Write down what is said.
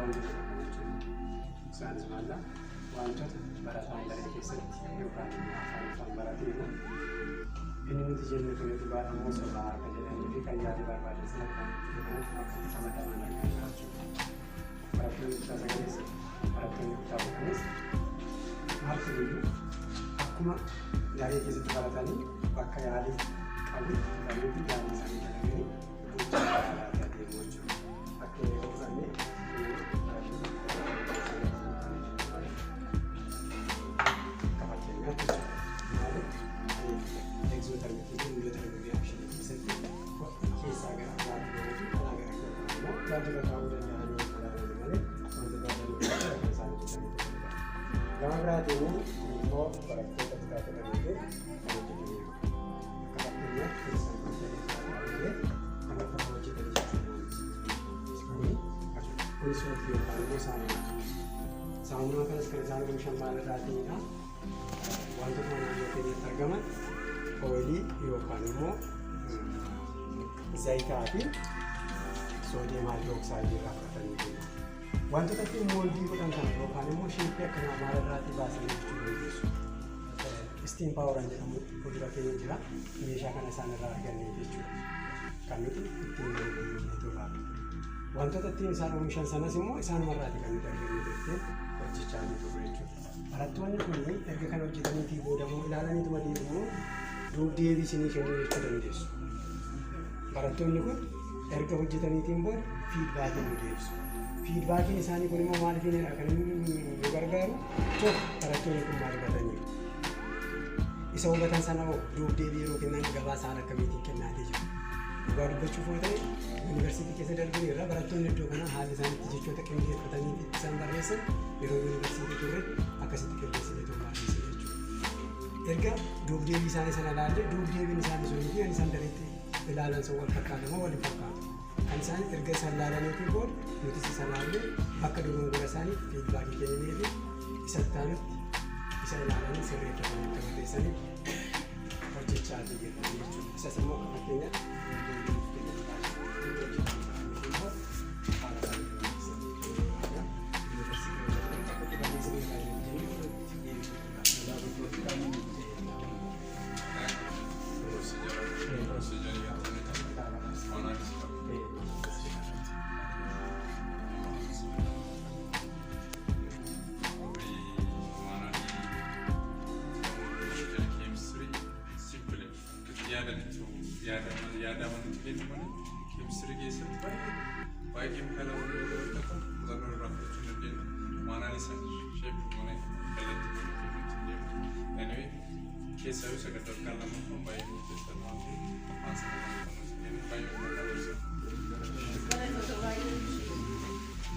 Wantoota tokko jechuudha. Isaanis maalla wantoota barataan daree keessatti yookaan immoo afaan afaan barateeru inni nuti jennu kun dhugaadha moo sobaa akka jedhanii fi kan yaada barbaadan sana kan kanatti bakka itti qabataman argannaa jechuudha. Barattoonni kutaa sagalees, barattoonni kutaa 10s martinuyyuu akkuma daree keessatti baratanii bakka yaalii qabu dhufanii fi yaalii isaanii dalaganii gochaa yaalaatti adeemu jechuudha. Fakkeenya yoo fudhanne, akka fakkeenyaatti jechuudha. Maaliif exothermic fi endothermic reaction keessatti keessaa gara alaatti bahuu fi alaa gara keessaa immoo wantoota ta'uu danda'anii ilaalanii malee wantoota danda'an isaan hojjetanii ta'uu. Gama biraatiin immoo barattoota kutaa 10tiin kan hojjetaniiru. Akka fakkeenyaatti keessan malee kan akka hojjetan jechuudha. Kuni soap yookaan immoo saamunaa. Saamunaa kanas kan isaan oomishan maalirraatiinidha? Wantoota naannoo keenyatti argaman, oil yookaan immoo zayitaa fi sodium hydroxide irraa fudhatanii jiru. Wantoota ittiin mold godhan kana yookaan immoo shape akkanaa maalirraatii baasanii jechuu dandeessu. Steam poweran jedhamu fuuldura keenya jira. Meeshaa kana isaan irraa arganne jechuudha. Kan nuti ittiin mold turraa. Wantoota ittiin isaan oomishan sanas immoo isaanumarraati kan nuti arganne jettee hojjechaa turre jechuudha. Barattoonni kun erga kana hojjetaniitii booda immoo ilaalaniituma deemu, duub deebii isinii kennuu jechuu dandeessu. Barattoonni kun erga hojjetaniitiin booda feedback nu deebisu. Feedbackiin isaanii kun immoo maaliifidha kan inni nu gargaaru? Tokko, barattoonni kun maal hubataniiru? Isa hubatan sana hoo duub deebii yeroo kennan gabaa isaan akkamiitiin kennaatii jiru? Dhugaa dubbachuuf yoo ta'e, yuunivarsiitii keessa darbine irraa barattoonni iddoo kanaa haalli isaan itti jechoota qindeeffatanii fi isaan barreessan, yeroo yuunivarsiitii turre akkasitti qindeessinee tun barreessine jechuudha. Erga duub deebii isaanii sana ilaalle, duub deebiin isaanii sunii fi kan isaan dareetti ilaalan sun wal fakkaata moo wal hin fakkaatu? Kan isaan erga isaan ilaalaniitii booda nutis isa ilaallee bakka dogongora isaanii feedback kenninee fi isa itti isa ilaalanii sirreeffatanii akka barreessaniif hojjechaa jirra jechuudha. Isas immoo akka fakkeenyaatti immoo haala isaanii yuunivarsiitii akkatti barreessanii irraa jennee. Procedure analysis. Chemistry simple yaadanitu yaadamanitu kennu malee, chemistry keessatti baay'ee baay'ee keemikaala waliin yoo ta'u muuxannoo irraa fudhachuu dandeenya. Manual isa shape goonee kallattii goonee kennuutti deemu. Anyway, keessaa yoo sadarkaa lammaffaan baay'ee murteessaadha waan ta'eef, waan sana kan kennu baay'ee ulfaataa. Barattoota baay'ee.